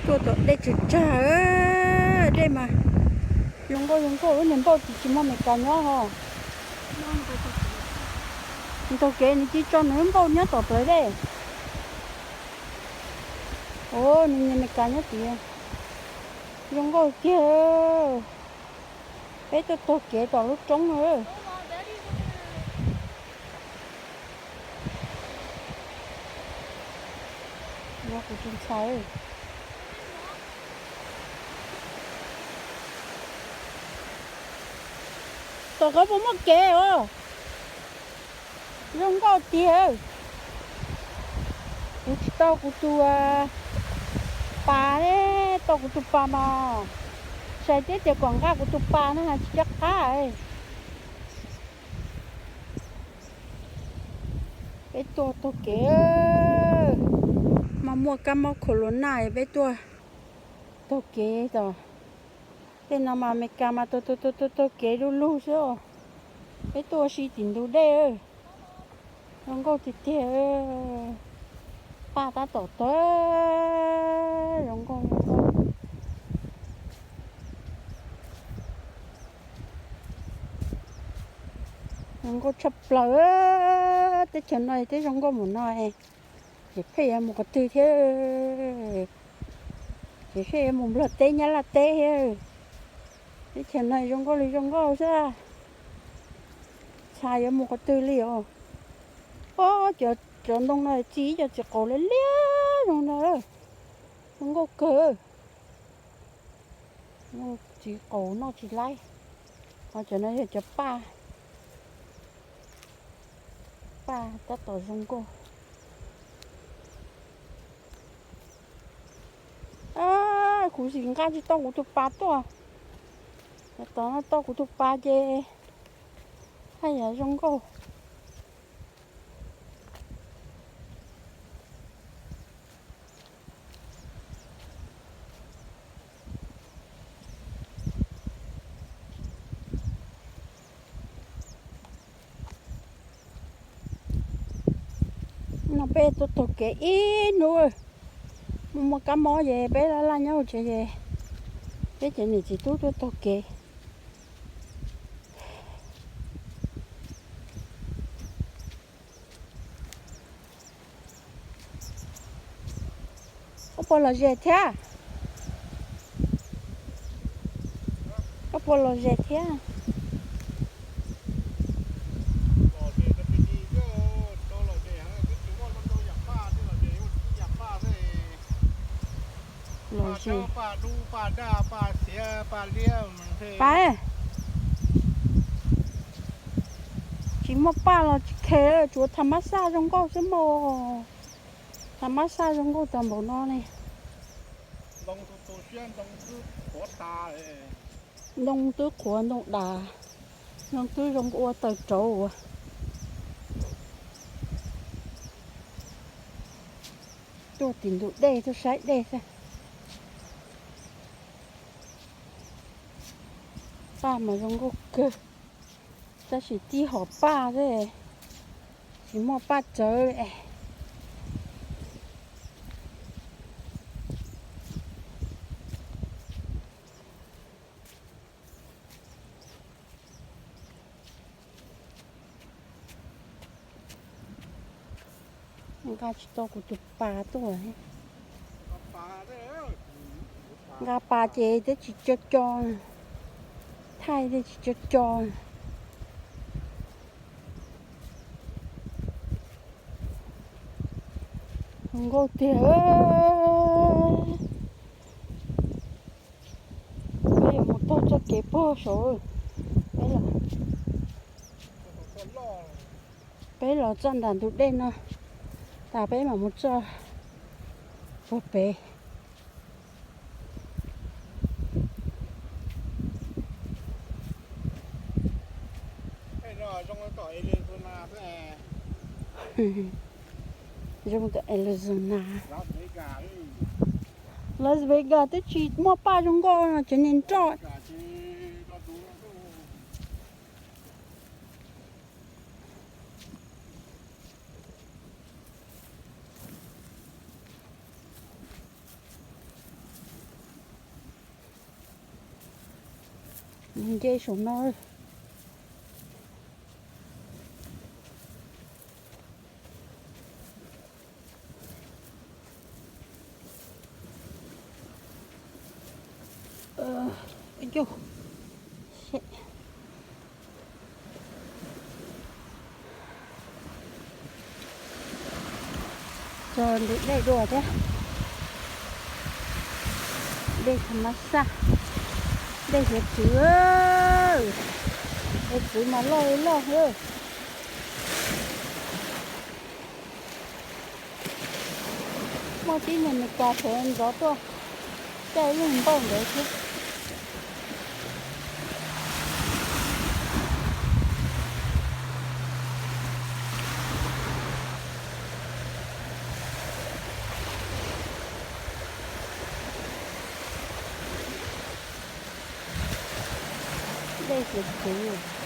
Tuaj tom dej tsawg tsawg, dej mas zoo nkauj zoo nkauj, lub niag npauj tsis tsis muaj Meskas nyob ho. Ntaug kev nws cia tso nws lub npauj nyob tom plawv dej. Ua nws niag Meskas nyob tid, zoo nkauj tiag. Peb tuaj taug kev tom lub roob. Kuv tsis ntshai. Tom qhov puas muaj kev os? Zoo nkauj tiag. Kuv tsis tau kuv tus pas, tau kuv tus pas mas sai thiab tias kom nqa kuv tus pas no tsis coj qab. Peb tuaj taug kev, mas muaj kab mob corona peb tuaj taug kev tom. Tej no mas Amelikas mas taug taug taug taug kev du lug xwb. Peb tuaj ua si tim ntug dej. Zoo nkauj tiag tiag. Paj tab tom tawg, zoo nkauj zoo nkauj. Zoo nkauj tshaj plaws. Teb chaws no twb zoo nkauj mus no, ces pheej yuav mus qhov twg thiab? Ces pheej yuav mus Nplog teb Nyab Laj teb thiab. Teb chaws no zoo nkauj li zoo nkauj xwb, tsis yuav mus qhov twg li os. Ob, cov ntoo no txi ib co txiv qaus liab liab zoo na, zoo nkauj kawg. Txiv qaus noj tsis laib. Ho cov no yog cov paj, paj tab tom zoo nkauj. Kuv sim nqa tsis tau kuv tus pas tuaj. Tom no tau kuv tus pas ces haj yam zoo nkauj. No peb tuaj taug kev ib hnub, muaj muaj kab mob ces peb laj laj nyob hauv tsev ces peb cov niam txiv tub tuaj taug kev. Koj puas lom zem thiab? Koj puas lom zem thiab? Lom zem. Paj, tsis muaj paj los tsis khe, tsuav tham mab xaj zoo nkauj xwb mog. Tham mab xaj zoo nkauj tag npaum no ne. Ntoo twb qhuav ntoo das, ntoo twb zoo ua taws rauv. Tuaj tim ntug dej tuaj saib dej xwb. Paj mas zoo nkauj kawg, tab sis tib hom paj xwb, tsis muaj paj tsawv li. Nqa tsis tau kuv tus pas tuaj. Nqa pas ces twb tsis co co, thaij twb tsis co co. Zoo nkauj tiag. Peb yuav mus taug txoj kev puag saud. Peb los, peb los txoj nram ntug dej no tas peb mam mus txoj puag pem. Zoo tom Arizona. Las Vegas twb tsis muaj paj zoo nkauj no, cov niag nroj. Nce saum no. Tso ntws dej dua thiab. Dej tha mas xaj, dej hiav txwv, hiav txwv mas loj li loj thiab. Muaj tib niag Meskas sawv ntxov tuaj caij lub npauj ntawd thiab. Dej hiav txwv.